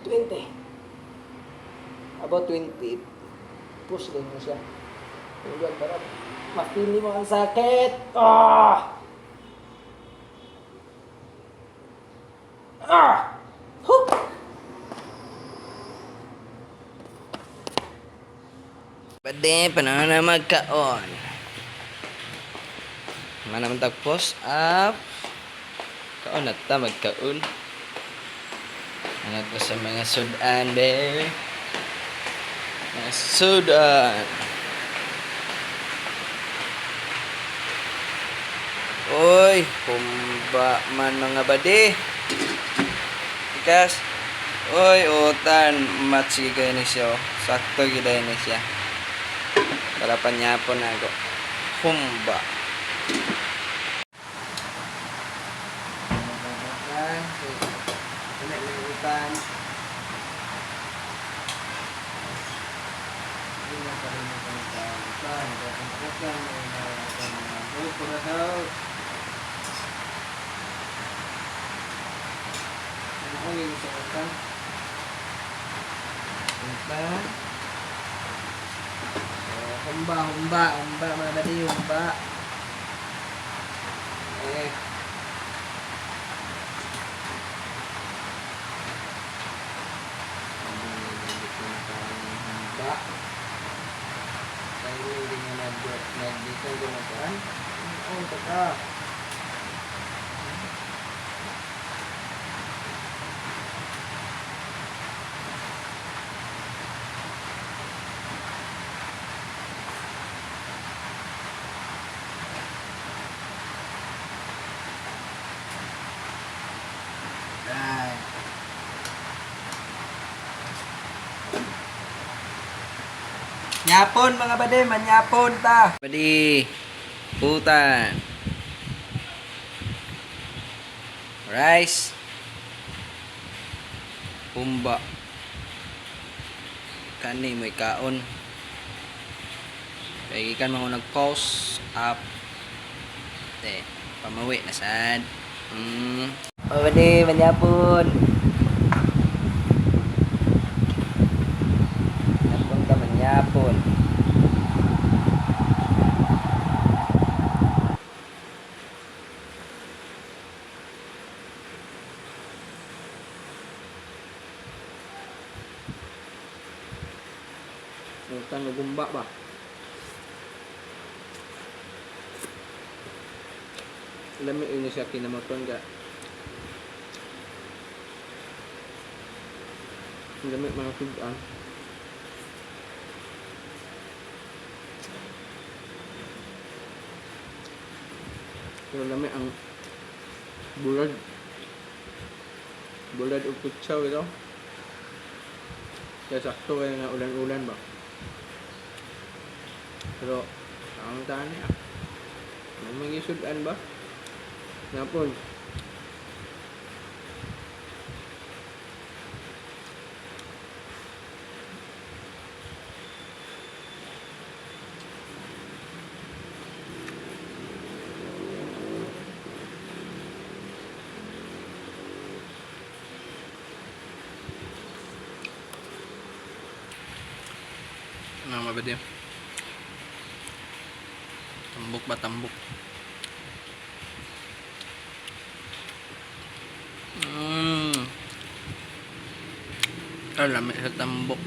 20. About 20. Push din mo siya. Tulad para ma-feel mo ang sakit. Ah! Ah! Huh! Pwede, panahon na magkaon. Mana man tag post up. Kaon na ta magkaon. Ano to sa mga sudan, be? Mga sudan. Oy, kumba man mga bade. Ikas. Oy, utan match gid ni siya, oh. Sakto gid ni siya. Para panyapon na ako. Humba. Humba, humba, humba, mga badi, humba. Eh. Humba. Tayo hindi nga nagdito gumagaan. Oh, taka. Right. Nyapon mga bade, manyapon ta. Badi, putan. Rice. Humba. Kani may kaon. Kay gikan man ko nag-pause up. Te, pamawi na sad. Mga badi, manyapon. Nyapon ta manyapon. Utan gumba ba? Lami ini siya kinamaton ka. Lami mga sudan. Pero lami ang bulad. Bulad o putsaw ito. Kaya sakto kaya nga ulan-ulan ba? Pero, ang tani ah. May magisudan ba? Napon. Ano mabadi? Tambok ba tambok? Alam sa tambok.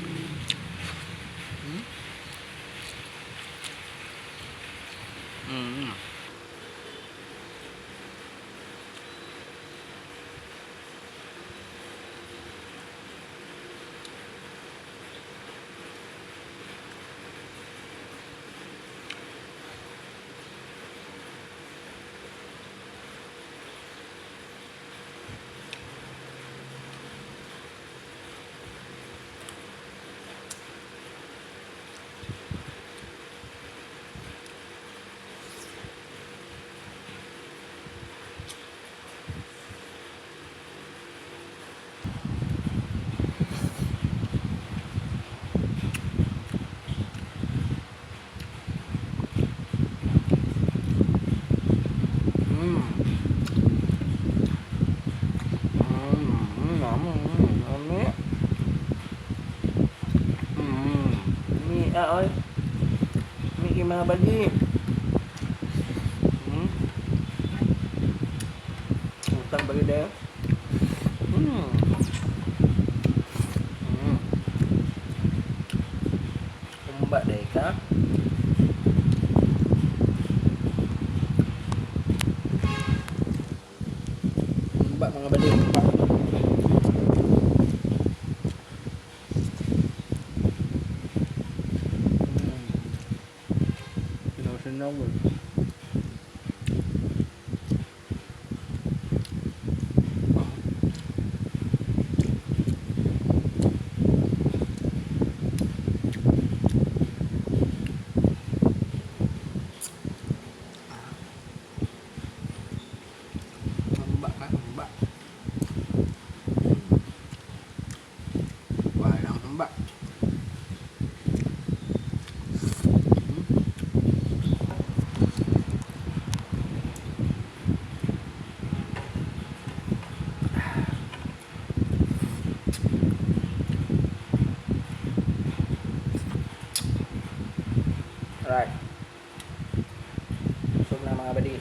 mga bali. Utan bagi dayo. Humba day ka. Humba mga bali, humba. Sinusunog. Humba ka, humba. Walang humba. Alright. Busog na mga badi.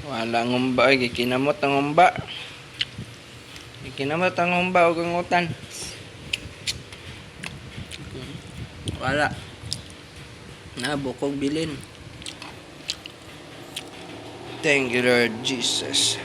Wala ang humba ay gikinamot ang humba. Gikinamot ang humba ug ang utan. Wala. Na bukog bilin. Thank you, Lord Jesus.